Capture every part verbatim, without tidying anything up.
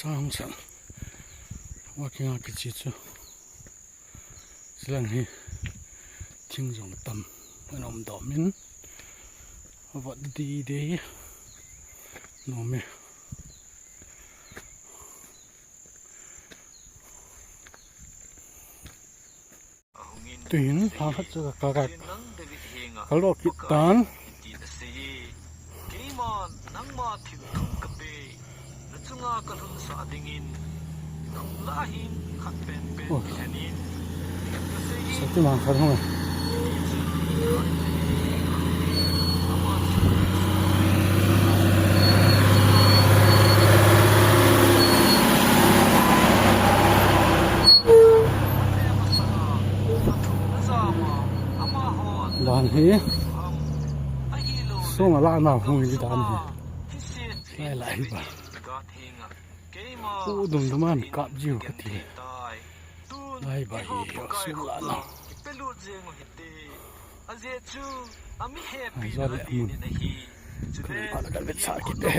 Tang san. Wa kinga kichi chu. Silang hi thing jong tam. An um dom in. Vat di de. Nom e. Tuhin lha khat chu ka, ka, ka, ka lo kit tan. Keima nangma thil thum ka pe, na chunga ka lhunsah dingin, gamla hin khat pen pen kilhen in, ka sei in. Sati mang khat hung. Dan hi sung a la na hung hi dan hi. Lai lai ba. U dum dum an kap jiu ka ti. Lai ba hi sung la na. Ai, zo le mun. Kung pa la ka vet sa kit de.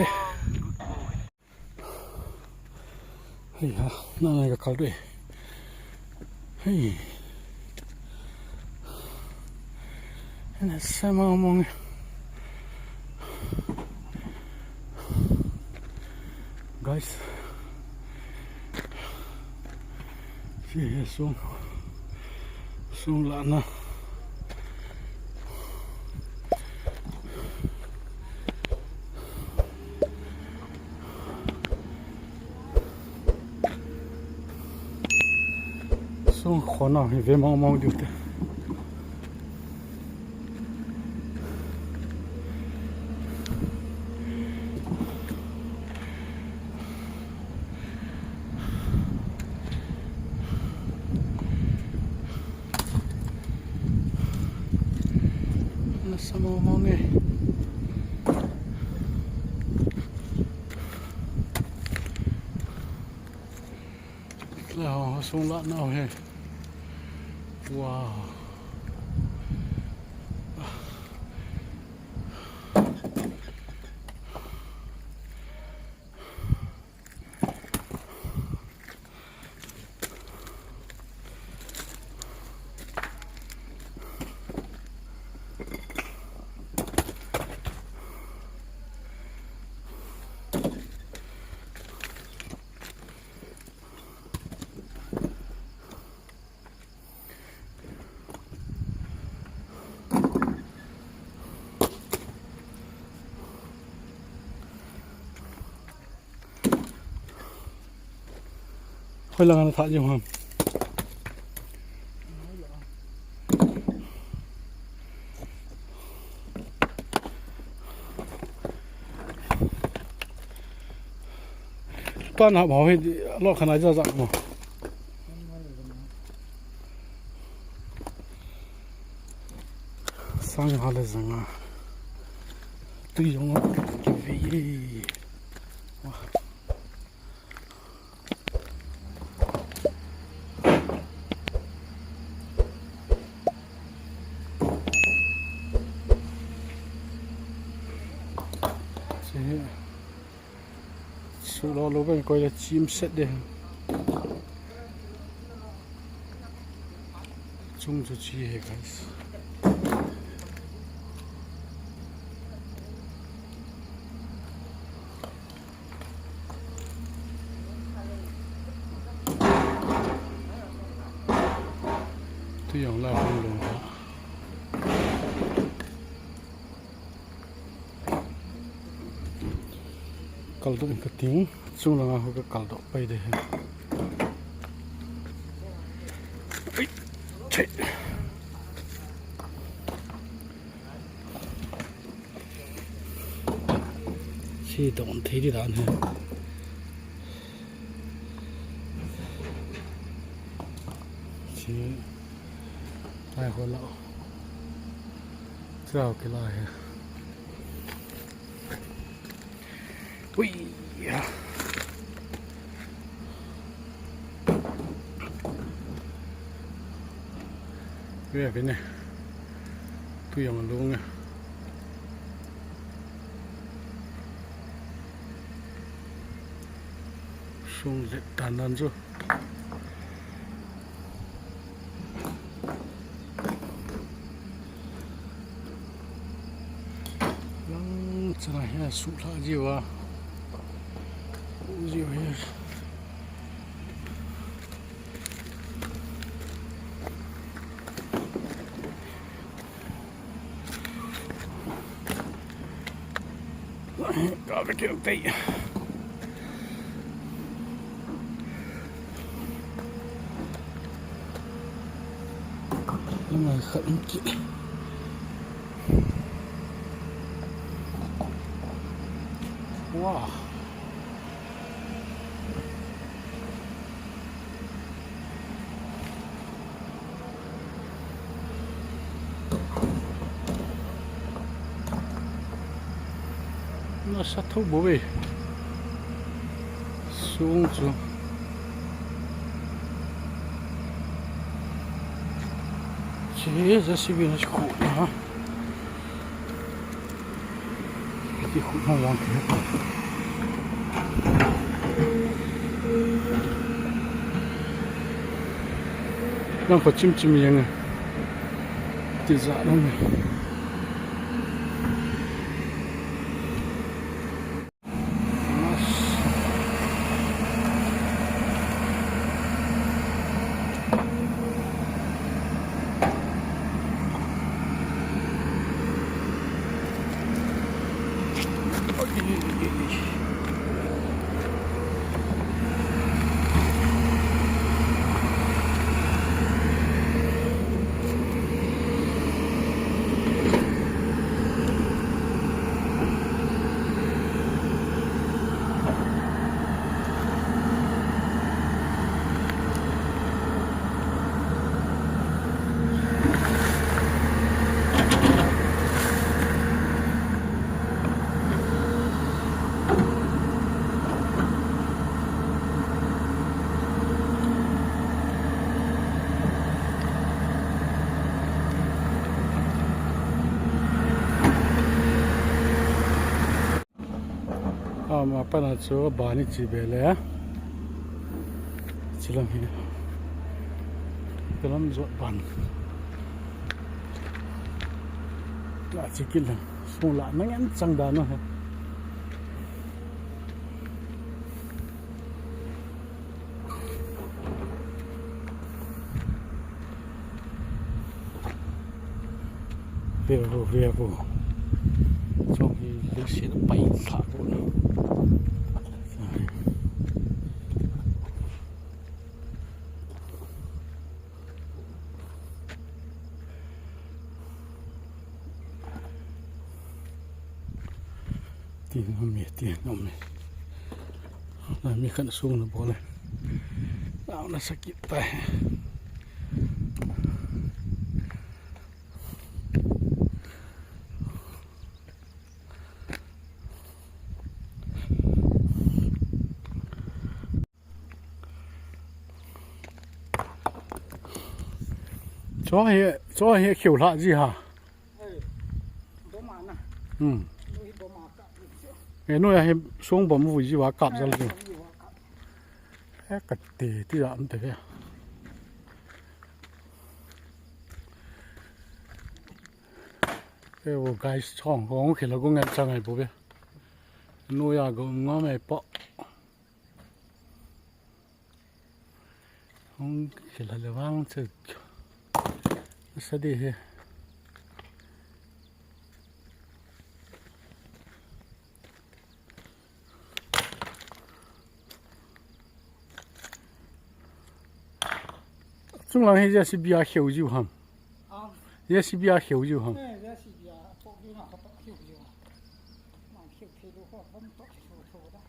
Hei ha, na na ka kal de. Hei. Na sa mong mong. Guys. Hiche hi sung, sung la na. Sung khona hi ve mong mong diu te. Nasa mong mong e. La ho sung la nau he. Wow. Hoi lang ana thah jing ham. Tuan hap hau hi lo khana ja ja mo. Sang ha le zanga. Tui jong a kivei e. Wah. Che. Su lo lo ben koi le chim set de. Chung chu chi he, guys. Tu jong la hung lung ha. Kaldoh in kating, chung langa ho kakal doh pai de hi. Ui, che. Che don thei di dan hi. Che. Ai ho la. Chao kila hi. Ui. Ve ve ne. Tu jong lung e. Tung let dan dan chu. Lang chana hi suhla jiu a. U jiu hi. Ka ve kei tei. Ngai khat um ki. Wow. Nasa tho bou ve. Sung chu. Che, J C B na khu na. Ti khu na lang ke. Lang ko chim chim yang. Ti za lang. Ama pana chu bani chi bele. Chilam hi. Kalam jot ban. La chi kilang. Sung la nang en chang da no. Ve vo, ve vo. Chong hi leiset a pai tha ko na. Tin um e, tin um e. Na mi khan sung na bol e. Nau na sakit tai. Cho hi, cho hi khiu hla ji ha. Ei, bom a na. Hmm. Noi hi bom a kap ji. E noi a hi sung bom vui ji va kap jal ji. Bom vui va kap. E ka te ti ja am te ve. E wo guys, chong kong khila kong ngan chang ai bo ve. Noi a go ngam ai po. Hung khila le vang che. Sa di he. Chung lang hi J C B a kheu jiu ham. Am. J C B a kheu jiu ham. Eh, J C B a, to bi na to kheu jiu. Man kheu thei lo ko, bom to kheu lo da.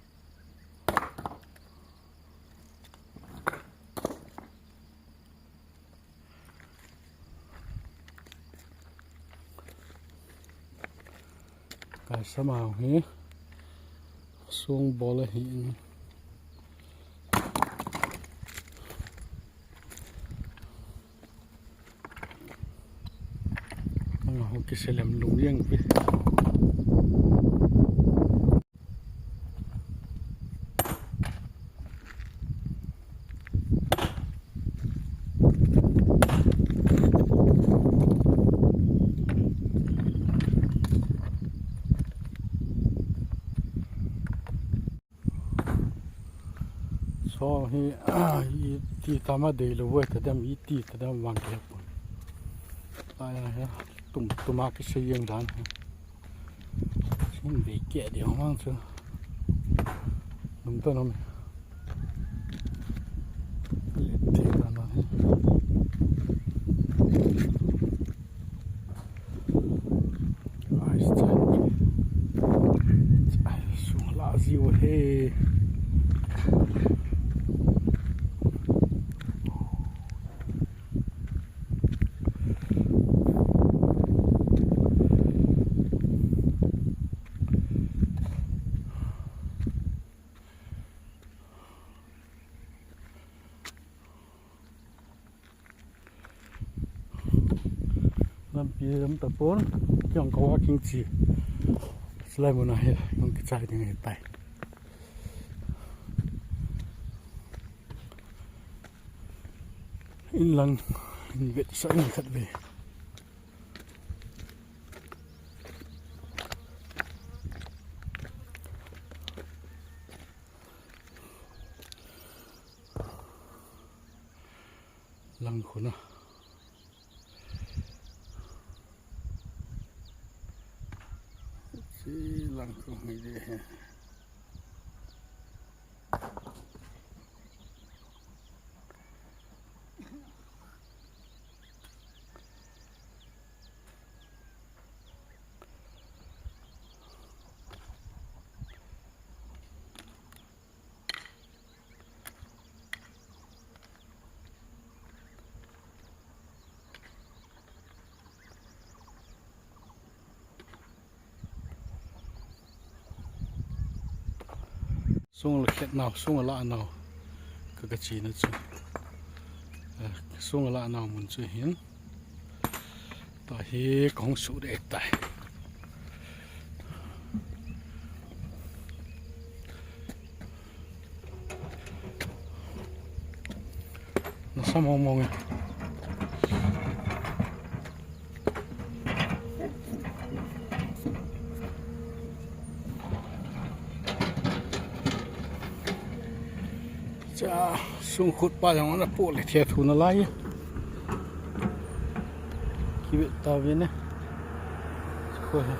Kai sama hi sung bol ahi in. Anga ho kiselem lung yang pi. Oh, hi, iti tama dei lou ve, tadem iti, tadem vang kehepon. Ai, ai, ai, tum, tuma kisei jeng dan. Sin dei keh ding vang chu. Num ta nom. Let thei ta na hi. Ai, chai. Ai, sung la jiu he. Lampi lam tapon, kiang kawa king chi. Chulai muna hi, kiang kichai ding ahitai. In lang, in vetsah in khat ve. Lang khun a. Chi lang khun hi de he. Sung la khet nau, sung la nau, ka, ka chi na chu. Eh, sung la nau mun chu hin. Tua hi kahung suh ding tai. Nasa mong mong e. Cha, sung khut pa jong ana po le thia thu nalai. Kivet ta ve ne. Ko he.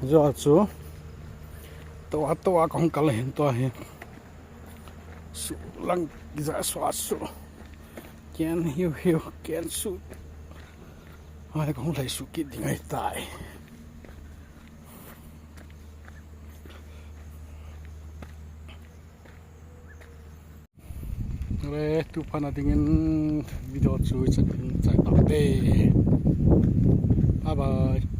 Jua chu. Tua, tua kahung kal hin tua hi. Suh lang ja sua suh. Ken hiu hiu, ken suh. Ai, kahung lai suh kit ding ahitai. Re, tu phat a dingin video chu hichan hin chai tau te. Bye bye.